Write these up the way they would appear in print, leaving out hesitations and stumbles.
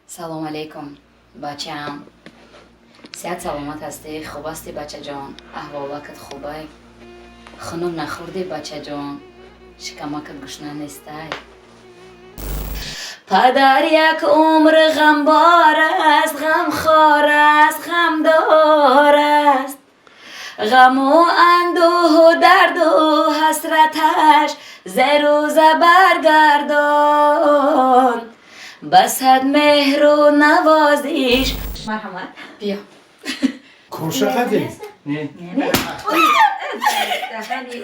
Салом алейкум, бачаам. Сиҳат саломат ҳастӣ? Хуб ҳастӣ, бачаҷон? Аҳволакат хубай? Хунук нахӯрдӣ, бачаҷон? Шикамакат гушна нестай? Падар як умр ғамбор аст, ғамхор аст, ғамдор аст. Ғаму андӯҳу дарду ҳасраташ зерӯза баргардон. Ба сад меҳру навозиш. Марҳамат. Биё. Курша қади? Не. Дахани.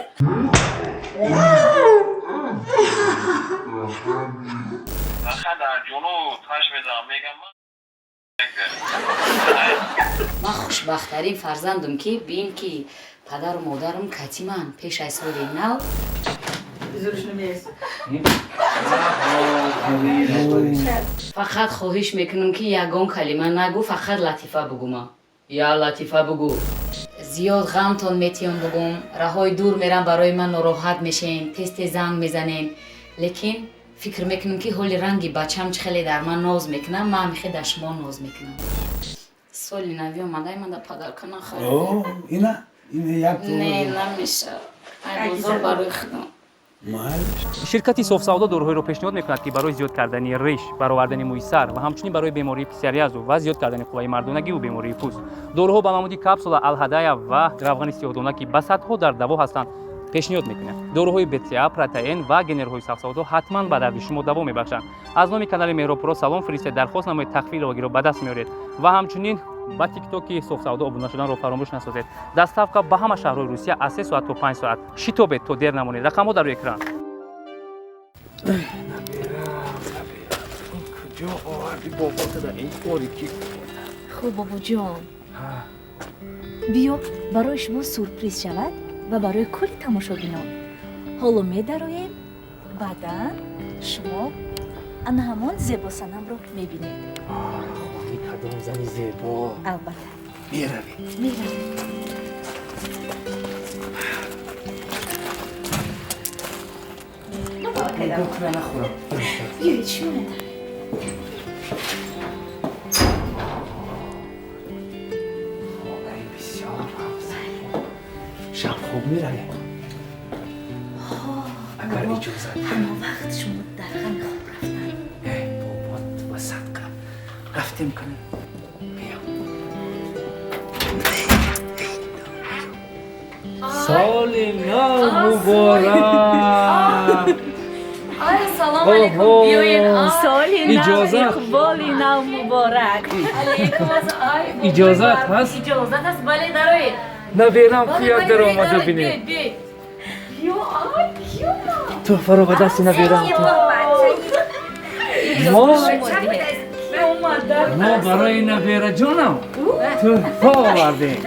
Ман хушбахттарин фарзандум, ки бин, ки падару модарам катиман пеш аз соли нав. Зурш намерасад. Фақат хоҳиш мекунам, ки ягон калима нагӯ, фақат латифа бугума, я латифа бугӯ. Зиёд ғамтон метиён бугум, раҳои дур мерам, барои ман нороҳат мешен, тез тез занг мезанен, лекин фикр мекунам, ки ҳоли ранги бачам чӣ хеле дар ман ноз мекунам, ман мехе дар шумо ноз мекунам. Соли нави омадай, ман да подарка нахаридем. О, ина, ина як. Не, намеша, ай бозор барои худам. Майли. Ширкати Софсавдо доруҳоеро пешниҳод мекунад, ки барои зиёд кардани риш, баровардани мӯи сар ва ҳамчунин барои бемории псориазу ва зиёд кардани қувваи мардонагиву бемории пӯст. Доруҳо ба намуди капсула, алҳадая ва равғани сиёҳдона, ки ба садҳо дард даво ҳастанд, пешниҳод мекунад. Доруҳои БЦА, протеин ва генерҳои Сафсавдо ҳатман ба дарди шумо даво мебахшанд. Аз номи канали Меҳробпуро салом фиристед, дархост намоед, тахфифи иловагиро ба даст меоред ва ҳамчунин ба Тиктоки Софсавдо обуна шуданро фаромӯш насозед. Доставка ба ҳама шаҳрҳои Русия аз 3 соат то 5 соат. Шитобед, то дер намонед. Рақамҳо дар рӯи экран. Набирам, набирам, куҷо оварди бобота дар ин торикӣ? Хуб, бобоҷон, биё, барои шумо сюрприз шавад ва барои кулли тамошобинон. Ҳоло медароем, баъдан шумо ана ҳамон зебосанамро мебинед. Хони кадом зани зебо? Албатта. Меравем. Меравем. Нигоҳ куна, нахӯрам. Биёед, шумо медароед. Хонаи бисёр ҳам зебо. Шаб хуб меравем, агар иҷозат. Ҳамон вақт шумо дар ғами хоб рафтан. Э, бобот ба садқа рафтем кунем. Биё. Соли нав муборак! Ай, салом алейкум, биёед. Соли нав, Иҷозат. иқболи нав муборак! Алейкум. Ай. Иҷозат ҳаст? Иҷозат аст, бале, дароед. Наберам куяк даромада, бинед. Биёед, биёед. Ё, ай, киё? Туҳфаро ба дасти наберам. Мо барои набераҷонам туҳфа овардем.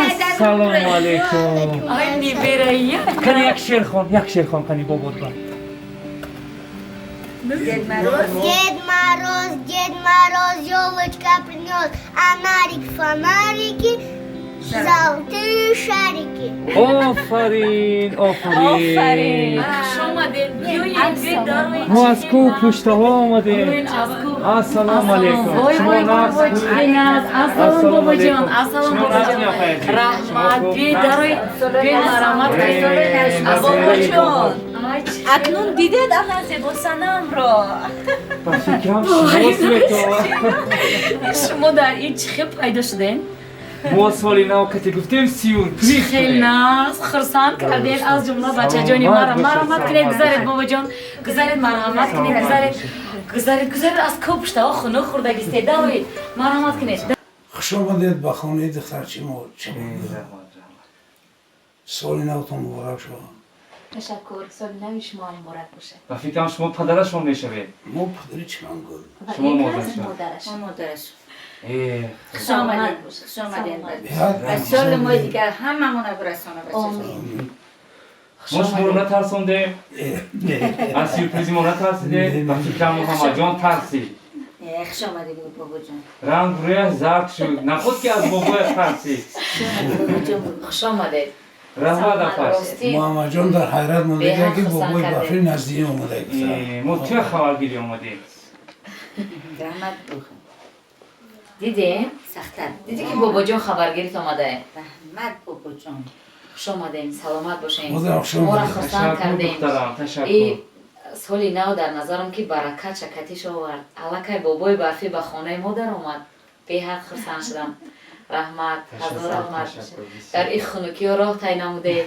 Ассалому алайкум. Ай, неберая. Кани, як шер хон, як шер хон, кани, бобот ба. Дед Мороз, Дед Мороз, елочка принес, анарик, фонарики, золотые шарики. Офарин, офарин! Хуш омадед, биёед, биёед, дароед. Мо аз кӯҳ пуштаҳо омадем. Биёед, аз кӯҳ. Ассалому алайкум. Вой, Шумо вой, нағз? вой, вой, нағз. Ассалом, бобоҷон, ассалом, Шумо нағз, бобоҷон. меофаед? Раҳмат, биёед, дароед, биёед, марҳамат кунед. Бобоҷон, Ай, акнун дидед ана зебосанамро. Ба фикрам, шумост метавон. Шумо дар ин чӣ хел пайдо шудем? Мо соли нав кати гуфтем, сюрприз. Хел нағз, хурсанд кардед, аз ҷумла бачаҷони мара. Марҳамат кунед, гузаред, бобоҷон, гузаред, марҳамат кунед, гузаред, гузаред, гузаред. Аз кӯҳ пуштаҳо хунук хӯрдагистед, дароед, марҳамат кунед. Хуш омадед ба хонаи духтарчи мо. Соли навтон муборак шавад. Ташаккур, соли нави шумо ҳам муборак бошад. Ба фикрам, шумо падарашон мешавед. Мо падари чилангул. Ва Шумо ин модарашон. кас модарашон. Модараш. Э, Хуш омадед. Хуш омадед. Беҳад. Ба соли мои дигар ҳамамона бирасона, бачаҷон. Мо шуморо натарсондем, аз сюрпризи мо натарсидед. Ба фикрам, Муҳаммадҷон тарсид. Э, хуш омадед, бобоҷон. Ранг рӯяш зард шуд, наход ки аз бобояш тарсид. Хуш омадед, бобоҷон. Хуш омадед. Раҳмат, апаш. Ростӣ. Муҳаммадҷон дар ҳайрат монда, Беҳад ки хурсанд бобои кардед. Бафри наздии омада. Э, мо туя хабаргирӣ омадем. Раҳмат бухам. Дидем? Сахтар. Дидӣ ки бобоҷон хабаргирит омадае. Раҳмат, бобоҷон. Хуш омадем, саломат бошем. Модар, хуш Моро омадед. хурсанд Ташаккур, кардем. духтарам, ташаккур. И соли нав дар назарам ки баракат шакатиш овард. Аллакай бобои барфӣ ба хонаи мо даромад. Беҳад хурсанд шудам. Раҳмат, ҳазор раҳмат. Ташаккур, бисёр. Дар ин хунукиҳо роҳ тай намудед.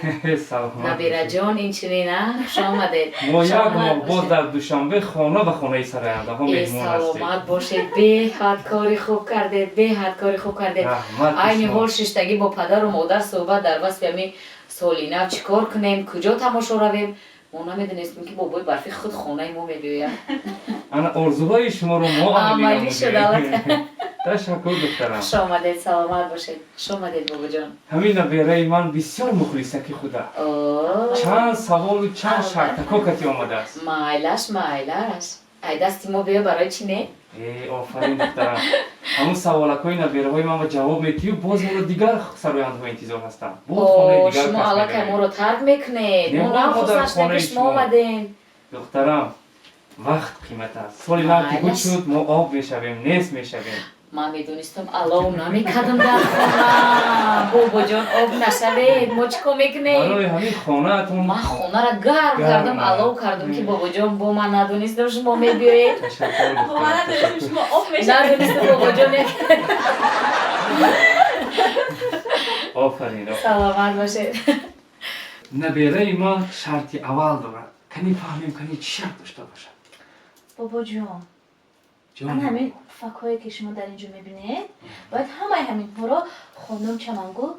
Саломат. Набираҷон, инчунин, а? Хуш омадед. Мо як Саломат моҳ боз бошед. дар Душанбе хона ба хонаи сарояндаҳо Э, меҳмон ҳастем. Саломат бошед. Беҳад кори хуб кардед, беҳад кори хуб кардед. Раҳмат. Айни шумо. ҳол шиштагӣ бо падару модар суҳбат дар васфи ҳамин соли нав, чӣ кор кунем, куҷо тамошо равем. Мо намедонистем, ки бобои барфӣ худ хонаи мо мебиёяд. Ана орзуҳои шуморо мо Амалӣ амалӣ шуд, намудем. аллакай. Ташаккур, духтарам. Хуш омадед, саломат бошед. Хуш омадед, бобоҷон. Ҳамин набераи ман бисёр мухлисаки худа. О, Чанд саволу чанд шартако кати омадааст. Майлаш, майлаш, ай дасти мо биё, барои чӣ не? Э, офарин, духтарам. Ҳамун саволакҳои набераҳои ман ба ҷавоб метиҳю, боз моро дигар сарояндаҳо интизор ҳастанд. Боз хонаи О, дигар шумо кас аллакай мебаред. моро тарк мекунед. Не, Мо мо нав дар хурсанд шудем, хонаи ки шумо шумо. омадем. Духтарам, вақт қимат аст. Соли нав ки гуд Майлаш. шуд, мо об мешавем, нест мешавем. Ман медонистам, алов намекардам дар хона. Бобоҷон, об нашавед, мо чӣ кор мекунем? Барои ҳамин хонаатон Ман хонаро гарм Гарм, кардам, а. алов кардам, ки бобоҷон бо ман надонистам, шумо мебиёед. Ташаккур, Бо ман духтарам. надонистем, шумо об мешавед. Надонистам, бобоҷон. Офарин, офарин. Саломат бошед. Набераи ман шарти аввал дорад. Кани фаҳмем, кани чӣ шарт дошта бошад. Бобоҷон, Ҷон. ан ҳамин пуфакҳое, ки шумо дар ин ҷо мебинед, бояд ҳамаи ҳаминҳоро хонум Чамангул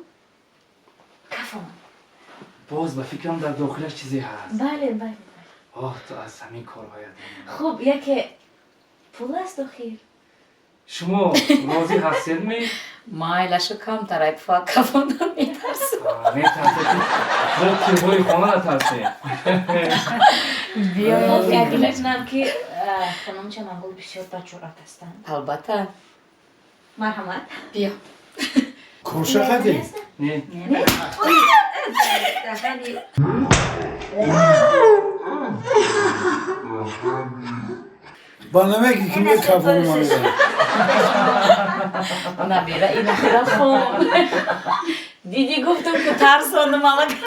кафонад. Боз ба фикрам, дар дохилаш чизе ҳаст. Бале. Оҳ, ту аз ҳамин корҳоят. Хуб, яке пул аст охир. Шумо розӣ ҳастед ми? Майлашу, камтарай пуфак кафондан метарсам. Метарсед, мо тирҳои хона натарсем. Биё. Мо фикр мекунам, ки хонум Чамангул бисёр баҷуръат ҳастанд. Албатта. Марҳамат. Биё. Курша қади. Не. Даҳани. Ба намеги ки мекафонам ман. Набира ина хон. Дидӣ, гуфтам, ки тарсондум аллакай.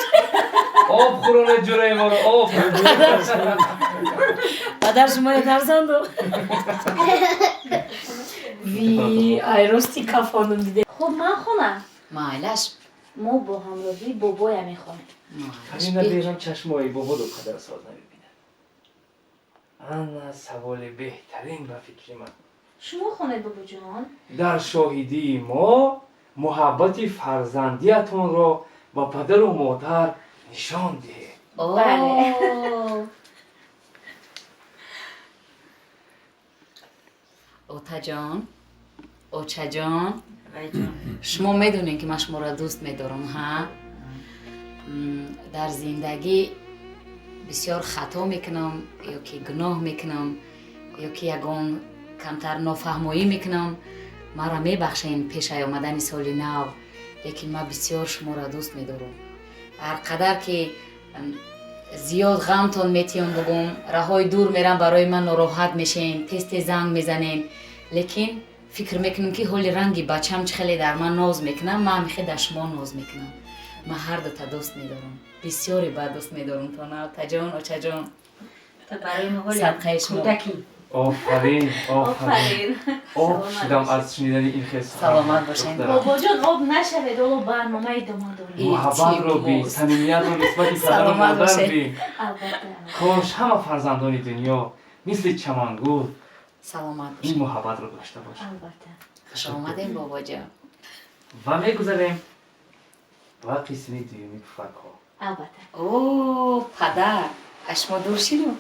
Об хӯронед ҷураи моро, об. Падар, шуморо тарсондум. Ви, ай рости кафондум, диде. Хуб, ман хонам. Майлаш. Мо бо ҳамроҳии бобоя мехонем. Ҳамин наберам чашмои бобо ду қадар соз намебинад. Ана саволи беҳтарин ба фикри ман. Шумо хонед, бобоҷон. Дар шоҳидии мо муҳаббати фарзандиятонро ба падару модар нишон диҳед. Бале. Отаҷон, очаҷон, Вайҷон. Шумо медонед, ки ман шуморо дӯст медорам, ҳа? Дар зиндагӣ бисёр хато мекунам ё ки гуноҳ мекунам, ё ки ягон камтар нофаҳмоӣ мекунам, маро мебахшен пешаи омадани соли нав, лекин ман бисёр шуморо дӯст медорам. Ҳар қадар ки зиёд ғамтон метиём бугум, раҳои дур мерам, барои ман нороҳат мешен, тез тез занг мезанем, лекин фикр мекунам, ки ҳоли ранги бачам чӣ хеле дар ман ноз мекунам, ман ҳамихе дар шумо ноз мекунам. Ман ҳар дута дӯст медорам, бисёре бад дӯст медорам тона, отаҷон, очаҷон. То барои мо ҳоли Садқаи шумо. кӯдакӣ. Офарин, офарин. Офарин. Об шудам аз шунидани ин хел сухан. Саломат бошед. Духтарам. Бобоҷон, об нашавед, ҳоло барнома идома дорад. Муҳаббатро би, Илтимос. самимиятро нисбати падару Саломат модар бошед. би. Албатта. Кош ҳама фарзандони дунё мисли Чамангул Саломат ин бошед. муҳаббатро дошта бошанд. Албатта. Хуш омадем, бобоҷон. Ва мегузарем ба қисми дуюми пуфакҳо. Албатта. О, падар, аз шумо дур шидум.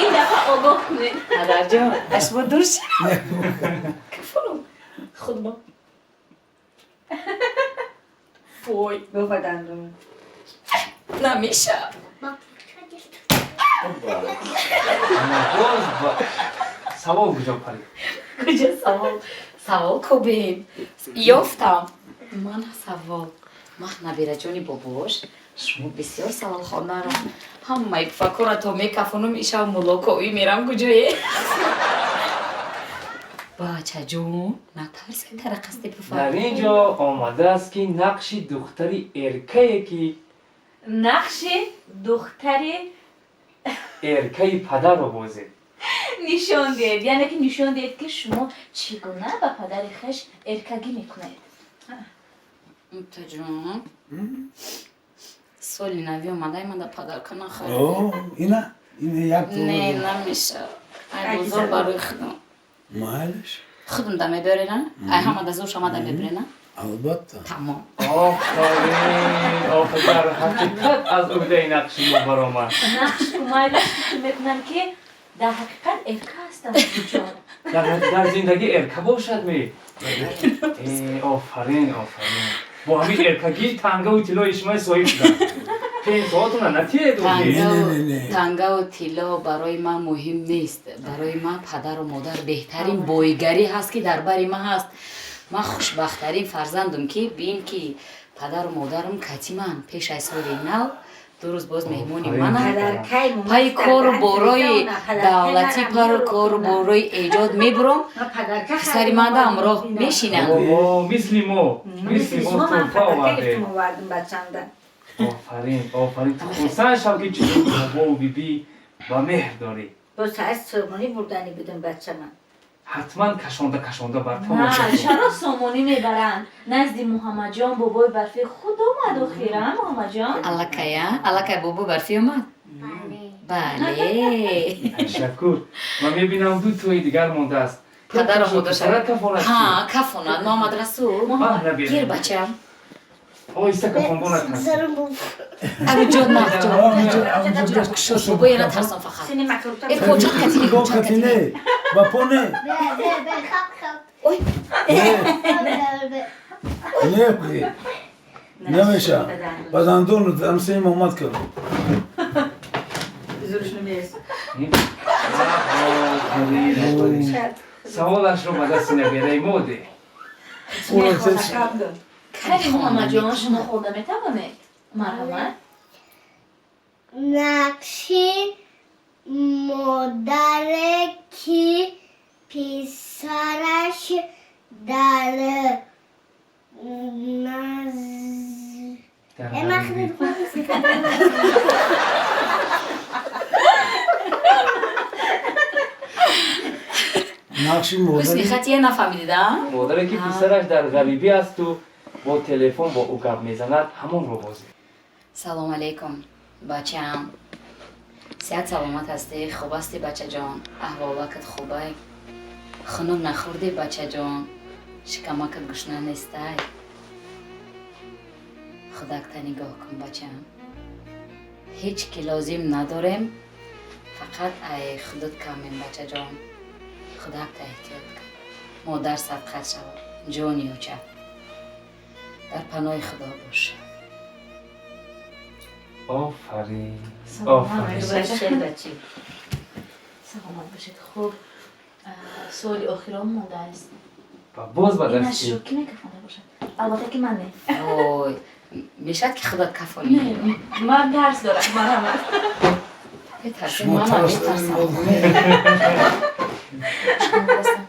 Ин дафъа огоҳ кунед. Падарҷон, аз шумо дур шидум. Кафонум худмо. Фой. Бобо, дандон. Намеша. Боз ба савол куҷо парид? Куҷо савол? Савол кобем, ёфтам ман савол. Мах, набираҷони бобош, шумо бисёр саволхонаро ҳамаи пуфакора то мекафонум, ишав мулокоӣ мерам куҷое. Бачаҷон, натарс, тара қасди Дар бифармо. ин ҷо омадааст, ки нақши духтари эркае ки Нақши духтари эркаи падарро бозед. Нишон диҳед, яъне ки нишон диҳед, ки шумо чӣ гуна ба падари хеш эркагӣ мекунед. Утаҷон, соли нави омадай, мада подарка нахарид. О, ина ина як Не, намеша. Ай бозор барои худам. Майлиш. Худам да мебарена, ай ҳама да зур шама да мебарена. Албатта. Тамом. Офарин, офарин, дар ҳақиқат аз уҳдаи нақши мо баромад. Нақш майлаш, фикр мекунам, ки дар ҳақиқат эрка ҳастам, ҷон. Дар зиндагӣ эрка бошад ми? Офарин, офарин, бо ҳамин эркагӣ тангаву тиллои шумои соҳиб шудам. Пенсоотона натиед. Не, не, не, не. Тангаву тилло барои ман муҳим нест. Барои ман падару модар беҳтарин боигарӣ ҳаст, ки дар бари ман ҳаст. Ман хушбахттарин фарзандум, ки бин, ки падару модарам кати ман пеш аз соли нав 2 рӯз боз меҳмони манам. Падаркай. Пайи кору борои давлатӣ, пару кору борои эҷод мебурам, писари ман да ҳамроҳ мешинанд. Мисли мо, мисли мо тӯҳфа овардем. Овардем бачанда. Офарин, офарин, ту хурсанд шав, ки чунин бобову бибӣ ва меҳр дорӣ. Боз аз сомонӣ бурдани будем бачама. Ҳатман кашонда кашонда бар На, тамошо. чаро сомонӣ мебаранд? Назди Муҳаммадҷон бобои барфӣ худ омад охира, Муҳаммадҷон. Аллакая, аллакай бобо барфӣ омад, бале. Ташаккур. Ман мебинам, ду тои дигар мондааст. Падару модар. Писара кафонат. Ҳа, кафонад, Муҳаммад Расул. Маҳна. Гир, бачам. Оҳиста кафонбонат ҳаст. Абиҷон, маҷон, бобо, яна тарсон фақат. Э, почат катини, Бо почат катини. катине, ба поне. Бе, бе, бе, хап, хап. Ой. Бе, бе, бе. Не, намеша. Ба дандон амсеи Муҳаммад кард. Зурш намерасад. Офарин. Саволашро ба дасти набераи мо деҳ. Хайри, Муҳаммадҷон, шумо хонда метавонед, марҳамат. Нақши модаре, ки писараш дар наз Дар Э, ман ғарибӣ. худам. Нақши Ҳусни модари хатия нафаҳмидида. Модаре, ки писараш дар ғарибӣ асту бо телефон бо ӯ гап мезанад, ҳамонро бозӣ. Салом алейкум, бачаам. Сиҳат саломат ҳастӣ? Хуб ҳастӣ, бачаҷон? Аҳволакат хубай? Хунук нахӯрдӣ, бачаҷон? Шикамакат гушна нестай? Худакта нигоҳ кун, бачаам. Ҳеҷ ки лозим надорем, фақат ай худут камем, бачаҷон. Худакта эҳтиёт кун. Модар садқат шавад, ҷони оча. Дар паноҳи Худо бош. Офарин. Саломат Офарин. бошед. Бачи. Саломат бошед. Хуб, суоли охирон мондааст. Ва боз ба дасти Инашро ки мекафонда бошад? Албатта, ки ман не. Ой, мешавад, ки худат кафонӣ? Не, ман тарс дорам, марҳамат. Бетарсед. Шумо Мама. тарс Бетарсам. доред. Шумо ҳастам.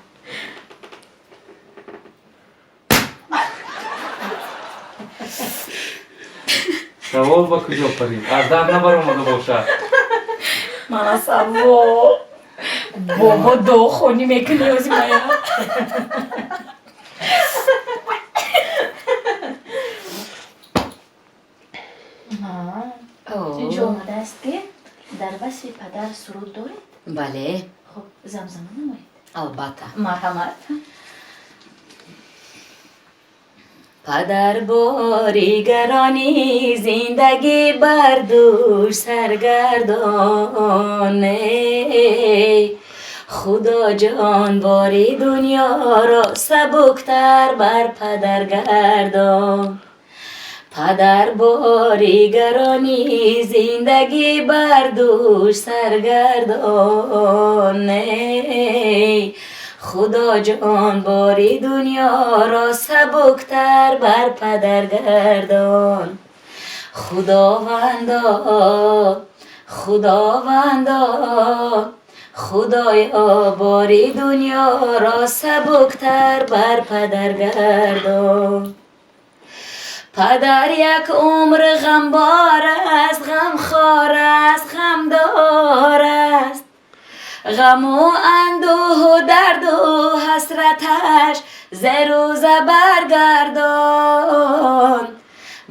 Савол ба куҷо парид, аз дар набаромада бошад. Мана савол. Бобо, дохонӣ мекунӣ ози мая? Инҷо омадааст, ки дар васфи падар суруд доред? Бале. Хуб, замзама намоед. Албатта. Марҳамат. Падар бори гарони зиндагӣ бар дӯш саргардон, Худоҷон, бори дунёро сабуктар бар падар гардон. Падар бори гарони зиндагӣ бар дӯш саргардон, Худоҷон, бори дунёро сабуктар бар падар гардон. Худовандо, Худовандо. Худоё, бори дунёро сабуктар бар падар гардон. Падар як умр ғамбор аст, ғамхор аст, ғамдор аст. Ғаму андӯҳу дарду ҳасраташ зерӯза баргардон.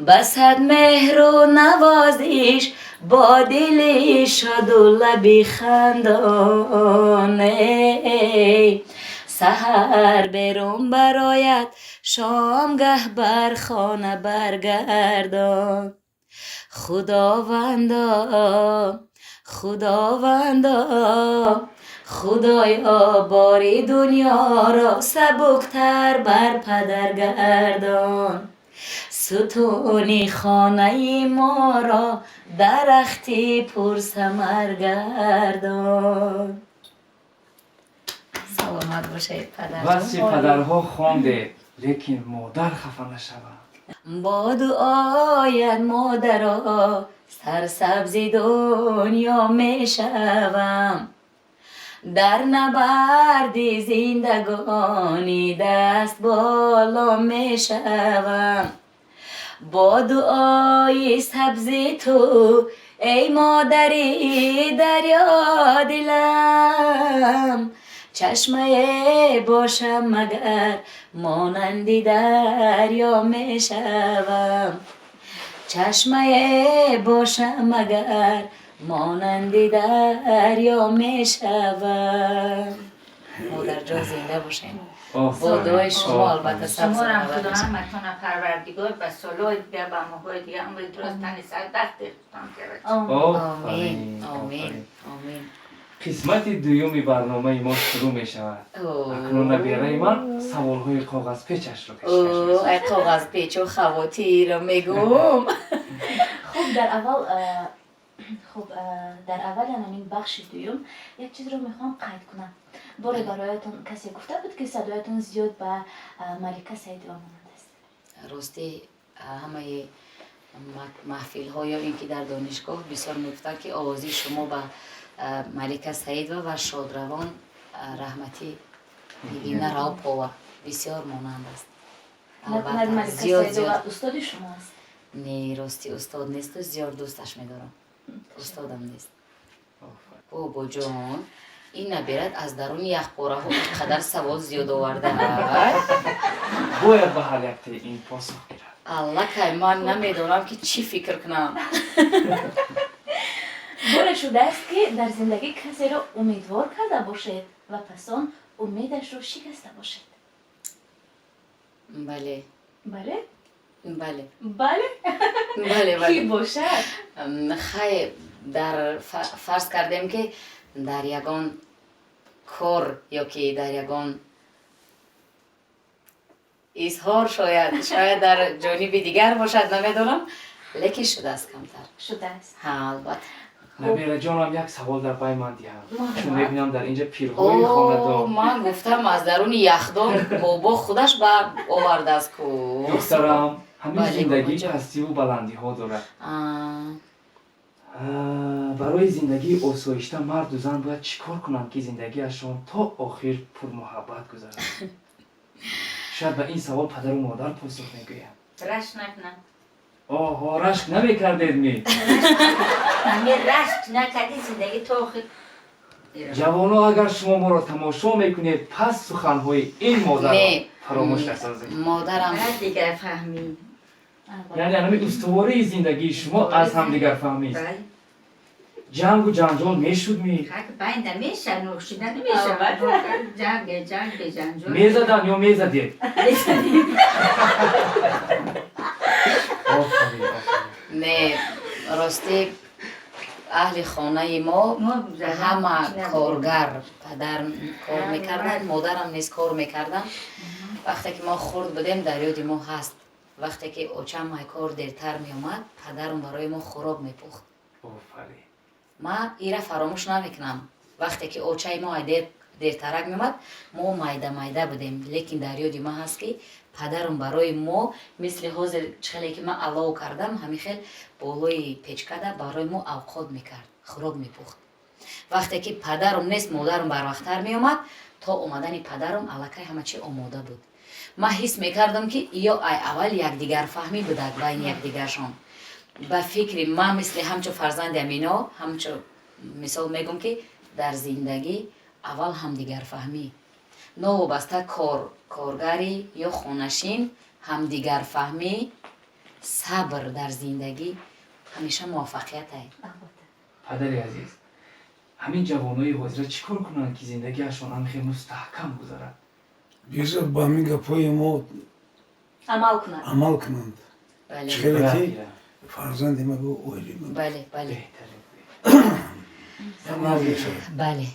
Басад меҳру навозиш бо дили шоду лаби хандон. Эй, саҳар берун барояд, шомгаҳ бар хона баргардон. Худовандо, Худовандо, Худоё, бори дунёро сабуктар бар падар гардон. Сутуни хонаи моро дарахти пурсамар гардон. Саломат бошед, падарҷон. Васфи падарҳо хондед, лекин модар хафа нашавад. Бо дуоят, модаро, сарсабзи дунё мешавам. Дар набарди зиндагонӣ даст боло мешавам. Бо дуои сабзи ту, эй модари дарёдилам, чашмае бошам магар, монанди дарё мешавам. Чашмае бошам магар, монанди дарё мешавам. Модарҷон, зинда бошем. Бо дуои шумо, албатта, сабз. Шуморам Худо ҳаматона Парвардигор ба солҳои дига, ба моҳҳои дига умри дуроз, тани сарбахт худам кард. Омин, омин, омин. Қисмати дуюми барномаи мо шурӯъ мешавад. Акнун набераи ман саволҳои коғазпечашро пешкаш месозад. Ай, коғазпечу хавотирро мегум. Хуб, дар аввал, хуб, дар аввали ҳамин бахши дуюм як чизро мехоҳам қайд кунам. Боре бароятон касе гуфта буд, ки садоятон зиёд ба Малика Саидова монанд аст? Ростӣ, ҳамаи маҳфилҳо ё ин ки дар донишгоҳ бисёр мегуфтанд, ки овози шумо ба Малика Саидова ва шодравон раҳматӣ Нигина Раупова бисёр монанд аст. Накунад Малика Зиёд, Саидова зиёд. устоди шумо аст? Не, ростӣ, устод несту, зиёд дӯсташ медорам, устодам нест. Бобоҷон, ин наберад аз даруни яхпораҳо ин қадар савол зиёд овардааст. Бояд ба ҳар яктаи ин посух гирад. Аллакай ман намедонам, ки чӣ фикр кунам. Боре шудааст, ки дар зиндагӣ касеро умедвор карда бошед ва пас он умедашро шикаста бошед? Бале. Бале? Бале. Бале? Бале. Кӣ Бале. бошад? Хай, дар фарз кардем, ки дар ягон кор ё ки дар ягон изҳор, шояд дар ҷониби дигар бошад, намедонам, лекин шудааст камтар. Шудааст. Ҳа, албатта. Набераҷонам як савол дар пай ман диҳам, чун Марҳамат. мебинам, дар инҷа пирҳои О, хонадон. Ман гуфтам, аз даруни яхдон бобо худаш ба овардааст ку. Духтарам, ҳамин Бале, зиндагӣ бобоҷон. пастиву баландиҳо дорад. А, Барои зиндагии осоишта марду зан бояд чӣ кор кунанд, ки зиндагиашон то охир пурмуҳаббат гузарад? Шояд ба ин савол падару модар посух мегӯянд. Рашк накунам. Оҳо, рашк намекардед ми? Ҳамин рашк накардӣ, зиндагӣ то охир. Ҷавоно, агар шумо моро тамошо мекунед, пас суханҳои ин модарро Не. фаромӯш насозед. Модарам. Баъд дигар фаҳмӣ. Яъне ҳамин устувории зиндагии шумо аз ҳамдигарфаҳмист? Бале. Ҷангу ҷанҷол мешуд ми? Хак байнда меша, нӯшида намеша. Ҷанге, ҷанге, ҷанҷол. Мезадан ё мезадед? Офарин, офарин. Не, ростӣ, аҳли хонаи мо Мо ҳама чӣ надорем. коргар. Падар кор мекарданд, мард. модарам низ кор мекарданд. Вақте ки мо хурд будем, дар ёди мо ҳаст, вақте ки очам ай кор дертар меомад, падарам барои мо хӯрок мепухт. Офарин. Ман ира фаромӯш намекунам. Вақте ки очаи мо ай дертарак меомад, мо майда майда будем, лекин дар ёди ман ҳаст, ки падарам барои мо, мисли ҳозир чихеле ки ман алов кардам, ҳамин хел болои печкада барои мо авқот мекард, хӯрок мепухт. Вақте ки падарум нест, модарум барвақттар меомад. То омадани падарум аллакай ҳама чи омода буд. Ман ҳис мекардам, ки ё ай аввал якдигарфаҳмӣ будак байни якдигаршон. Ба фикри ман, мисли ҳамчун фарзанди амино, ҳамчун мисол мегӯм, ки дар зиндагӣ аввал ҳамдигарфаҳмӣ, новобаста кор, коргарӣ ё хонашин, ҳамдигарфаҳмӣ, сабр дар зиндагӣ ҳамеша муваффақиятай. Албатта. Падари азиз, ҳамин ҷавонои ҳозира чӣ кор кунанд, ки зиндагиашон ҳам хеле мустаҳкам гузарад? Бигзор ба ҳамин гапҳои мо амал кунад. Амал кунанд. Бале. Чӣ хеле Ибрат ки гиранд. Фарзанди ма гу оили ма бале бале Беҳтарин. Нав мешавад. Бале.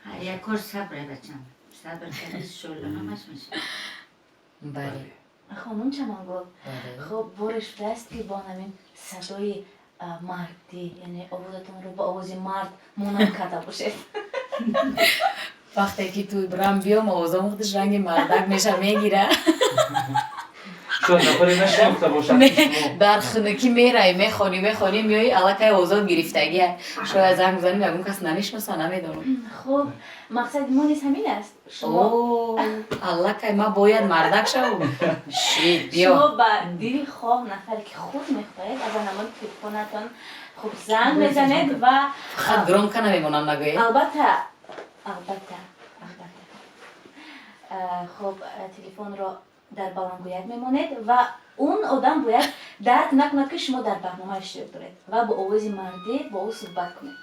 Ҳар як кор сабре, бачам. Сабр кардӣ, шолла ҳамаш мешавад. Бале. Хонум Чамангул, Бале. хуб, боре шудааст, ки бо ҳамин садои мардӣ, яъне овозатонро ба овози мард монанд карда бошед? Вақте ки ту брам биём, овозам худаш ранги мардак меша, мегира. Шояд нафаре нашинохта бошад, ки шумо Дар хунукӣ мераи, мехонӣ, мехонӣ, меои, аллакай овозот гирифтагия. Шояд занг бизанем, ягон кас намешноса, намедонам. Хуб, мақсади мо низ ҳамин аст. Шумо О, аллакай ман бояд мардак шавам. Шит, биё. Шумо ба дили хоҳ нафаре, ки худ мехоҳед, аз ҳамон телефонатон хуб занг мезанед ва Фақат громко намемонам, нагӯед. Албатта, албатта, албатта. Хуб, телефонро дар баландгӯяк мемонед ва он одам бояд дарк накунад, ки шумо дар барнома иштирок доред, ва бо овози мардӣ бо ӯ суҳбат кунед.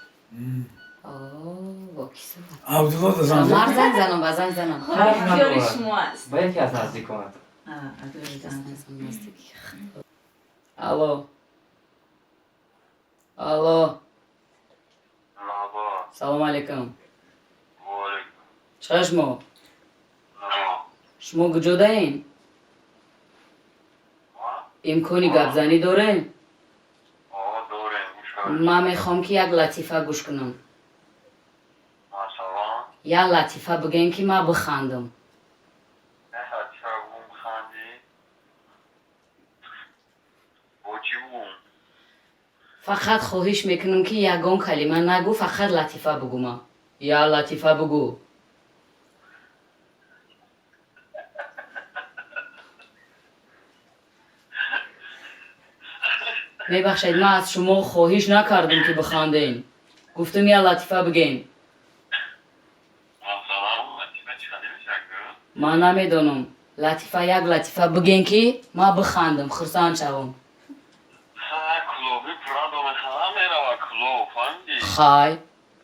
О, бо ки суҳбат? Абдулло да занг Мар занг занам, ба занг занам. Хуб, Ҳарф ихтиёри надорад. шумо аст. Ба яке аз наздиконат. Алло, алло. Марҳабо. Салому алейкум. Ваалейкум. Чӣ шумо? Шумо куҷодаен? Имкони гапзанӣ дорем? Дорем, гӯш. Ман мехоҳам, ки як латифа гӯш кунам. Масалан? Як латифа бигӯем, ки ман бихандам. Не, латифа бигӯм, бихандӣ? Бо чӣ бигӯм? Фақат хоҳиш мекунам, ки ягон калима нагӯ, фақат латифа бугӯма. Я латифа бугӯ. Мебахшед, ман аз шумо хоҳиш накардам, ки бихандем. Гуфтам, я латифа бигем. Масалан, латифа чӣ хеле мешавад гӯ? Ман намедонам. Латифа, як латифа бигем, ки ман бихандам, хурсанд шавам. Ха, кулоби Прадо мехара, мерава кулоб, фаҳмидӣ? Хай.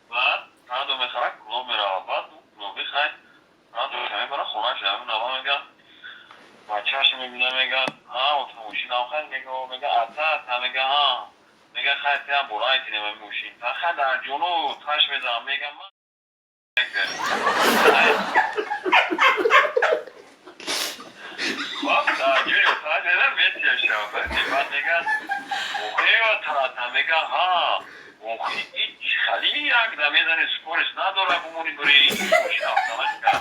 Баъд Прадо мехара, кулоб мерава. Баъд кулоби, хай, Прадо мебара хонааш, нава мега, бачааш мебина, мега: «Ҳа, мошинам хай?» Мега, мега: «Ата, ата». Мега: «Ҳа». Мега: «Хай, тя борай тинем мошин». Та хай, дар ҷону таш мезанам, мега, ман баъд дар ҷои таш мезанам, метияша. Баъд мега: «Охева, тата». Мега: «Ҳа, охи, ич хали як да мезани, скорость надора, бумони бури мошин автоматика».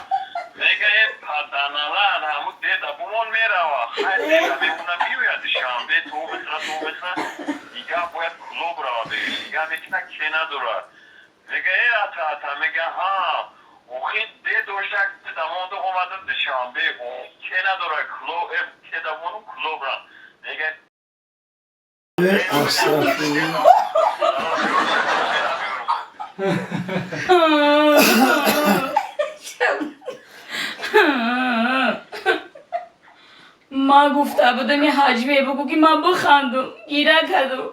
Мега: «Э, паданала, ҳаму деда бумон, мерава». Хай, деда мемона, меояд душанбе, то мехра, то мехра, дига бояд клуб рава. Дига мекина, ке надорад. Мега: «Э, ата, ата». Мега: «Ҳа, охи, дедошак дамонду омада душанбе, ке надора, клуб э, ке дамону клуб ра». Мега Астағфируллоҳ. Ман гуфта будам, и ҳаҷве бугӯ, ки ман бихандум, гира кардум.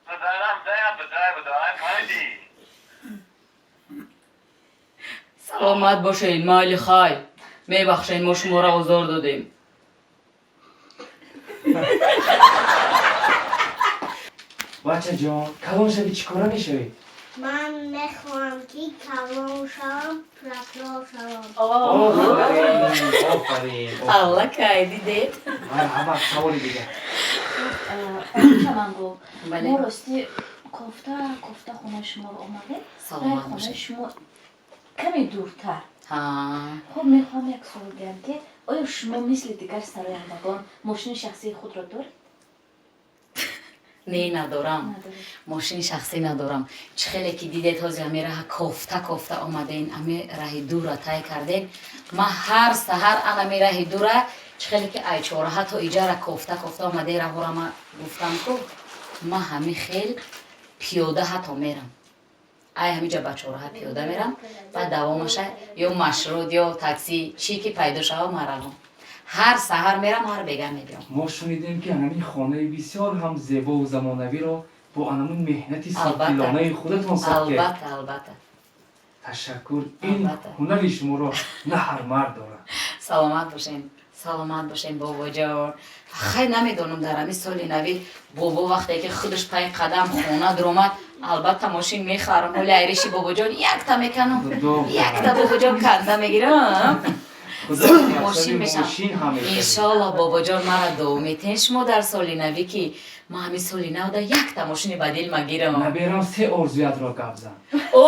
Бадарам дая бадай бадай, фаҳмидӣ? Саломат бошед, майли, хай, мебахшед, мо шуморо озор додем. Бачаҷон, калон шавӣ, чӣ кора мешавӣ? Ман мехоҳам, ки калон шавам, прокурор шавам. Офарин, офарин. Аллакай дидед. Марҳамат, саволи дигар. Хонум Чамангул, Бале. мо рости кофта кофта хонаи шуморо омадем. Саломат Рай хонаи бошед. шумо каме дуртар. Ҳа. Хуб, мехоҳам як суол диҳам, ки оё шумо мисли дигар сарояндагон мошини шахсии худро доред? Не, надорам, мошини шахсӣ надорам. Чӣ хеле ки дидед, ҳозир ҳами раҳа кофта кофта омаден, ҳами раҳи дура тай кардем. Ман ҳар саҳар анами раҳи дура, чӣ хеле ки ай чораҳа то иҷара кофта кофта омаде, раҳора ма гуфтам ку, ма ҳами хел пиёда ҳатто мерам. Ай ҳамиҷа ба чораҳа пиёда мерам, баъд давомаша ё маршрут, ё такси, чӣ ки пайдо шава, маравам. Ҳар саҳар мерам, ҳар бега мебиём. Мо шунидем, ки анамин хонаи бисёр ҳам зебову замонавиро бо анамун меҳнати софдилонаи худатон сохтед. Албатта, албатта. Ташаккур, ин Албатта. ҳунари шуморо на ҳар мард дорад. Саломат бошем, саломат бошем, бобоҷон. Хай, намедонам, дар ҳамин соли нави бобо вақте ки худаш пай қадам хона дуромад, албатта мошин мехарам. Ҳоли айриши бобоҷон якта меканам, якта бобоҷон канда мегирам, мошин мешам. Мошин ҳам мешавед. Иншоалло, бобоҷон, мара дуо метен шумо дар соли навӣ, ки ма ҳамин соли навда якта мошини ба дил магирам. Наберам, се орзуятро гап зан. О,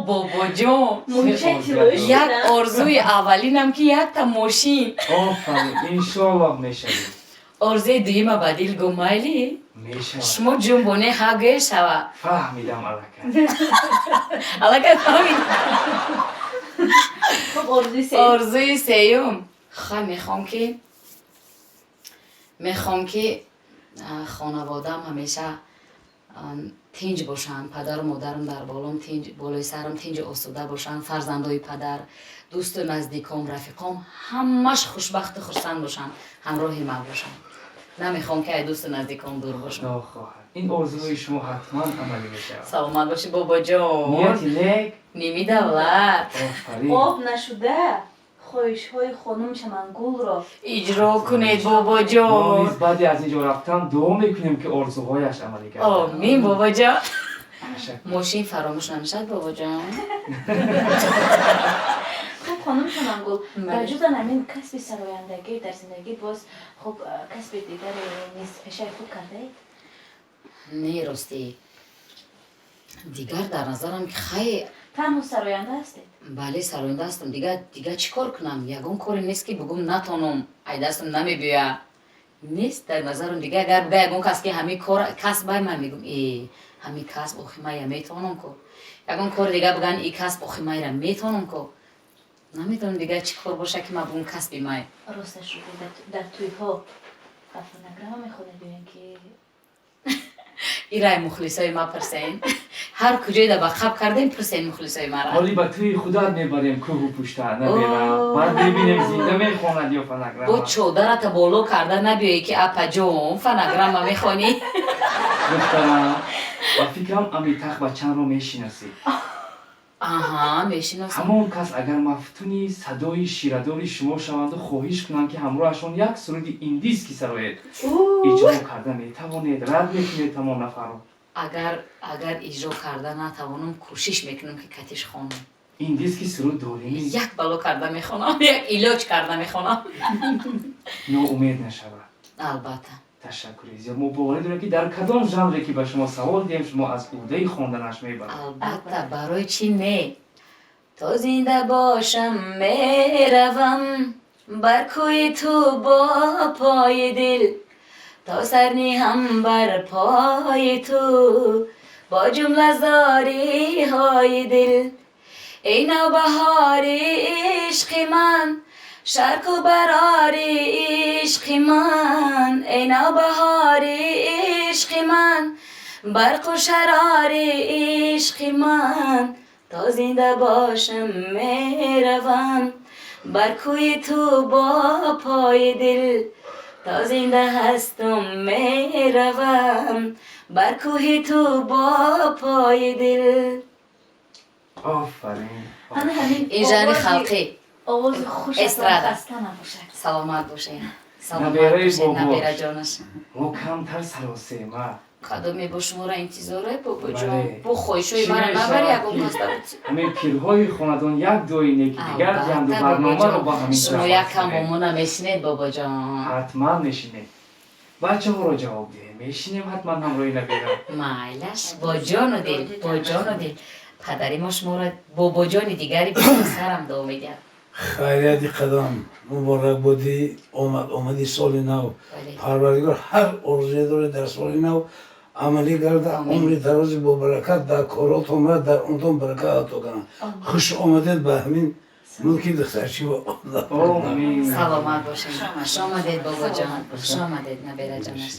бобоҷон! Се орзуятро. Як орзуи аввалинам, ки якта мошин. Офарин, иншоаллоҳ, мешавед. Орзуи дуюма ба дил гум, майли? Мешавад. Шумо ҷунбоне ҳа шава. Фаҳмидам аллакай. Аллакай фаҳмид. Хуб, орзуи сеюм? Орзуи сеюм, хай, мехоҳам ки хонаводаам ҳамеша тинҷ бошанд, падару модарам дар болом тинҷ, болои сарам тинҷу осуда бошанд, фарзандои падар, дӯсту наздиком, рафиқом ҳамаш хушбахту хурсанд бошанд, ҳамроҳи ман бошанд. Намехоҳам, ки ай дӯсту наздиком дур бошам. Худо хоҳад, ин орзуҳои шумо ҳатман амалӣ мешавад. Саломат бошӣ, бобоҷон. Нияти нек ними давлат. Офарин. Об нашуда хоҳишҳои хонум Чамангулро иҷро кунед, Мо бобоҷон. низ баъди аз ин ҷо рафтан дуо мекунем, ки орзуҳояш амалӣ гардад. Омин, бобоҷон. Ташаккур. Мошин фаромӯш намешавад, бобоҷон. Хуб, хонум Чамангул, Бале. ба ҷуз ан ҳамин касби сарояндагӣ дар зиндагӣ боз, хуб, касби дигаре низ пешаи худ кардаед? Не, ростӣ, дигар дар назарам ки, хай. Танҳо сароянда ҳастед? Бале, сароянда ҳастам. Дигар чӣ кор кунам? Ягон коре нест, ки бугум натонам, ай дастам намебиёя, нест дар назарам. Дигар агар ба ягон кас ки ҳамин кор касбай, ман мегум: э, ҳамин касб охи мая метавонам ко. Ягон кори дигар буган, и касб охи майра метавонам ко. Намедонам, дигар чӣ кор боша, ки ман бугум касби май. Росташ рӯ, дар тӯйҳо ба фонограмма мехонед ё ин ки? Ирай мухлисои ма пурсен. Ҳар куҷоеда ба қаб кардем, пурсен мухлисои мара. Ҳоли ба тӯи худат мебарем кӯҳу пушта, набера, баъд мебинем, зинда мехонад ё Бо фонограмма. чодарата боло карда набиёе, ки апаҷон, фонограмма мехонӣ. Духтарам, ба фикрам, Амитах Бачанро мешинасӣ. Аҳа, мешиносам. Ҳамон кас агар мафтуни садои ширадори шумо шаванду хоҳиш кунанд, ки ҳамроҳашон як суруди индийский сароед, иҷро карда метавонед? Рад мекунед ҳамон нафарро? Агар иҷро карда натавонам, кӯшиш мекунам, ки катиш хонам. Индийский суруд дорем. Як бало карда мехонам, як илоҷ карда мехонам. Ноумед нашавад. Албатта. Ташаккури зиёд. Мо боварӣ дорем, ки дар кадом жанре ки ба шумо савол диҳем, шумо аз ӯҳдаи хонданаш мебаред. Албатта, барои чӣ не? То зинда бошам, меравам бар кӯи ту бо пои дил, то сар ниҳам бар пои ту бо ҷумла зориҳои дил. Эй навбаҳори ишқи ман, шарқу барори ишқи ман, эй навбаҳори ишқи ман, барқу шарори ишқи ман, то зинда бошам, меравам бар кӯи ту бо пои дил, то зинда ҳастум, меравам бар кӯҳи ту бо пои дил. Офарин. Ана ҳамин Ин жанри овози- халқӣ. Овози хушатон Эстрада. хаста набошад. Саломат бошед, саломат Набераи бошед. бобош. Набераҷонаш. Мо камтар саросема. Кадоме бо шуморо интизоре, бобоҷон? Бале. Бо хоҳишҳои Чӣ мара мешавад, набар, ягон ки кас набуд. ҳамин пирҳои хонадон як дуои неки дигар диҳанду Албатта, барномаро бо бобоҷон, ҳамин шумо ҷамъ як кам бо кунем. мо намешинед, бобоҷон? Ҳатман мешинем. Бачаҳоро ҷавоб диҳем, мешинем ҳатман ҳамроҳи набера. Майлаш, бо ҷону дил, бо ҷону дил. Падари мо шуморо бобоҷони дигари сарам дуо медиҳад. Хайрияти қадам муборак бодӣ, омад омади соли нав. Бале. Парвардигор ҳар орзуе доред дар соли нав. Амалӣ гарда, умри дарози бобаракат, дар коротонра, дар умртон баракат ато кунад. Хуш омадед ба ҳамин мулки духтарчи. Омин. Саломат бошед. Хуш омадед, бобоҷон, хуш омадед, набераҷонаш.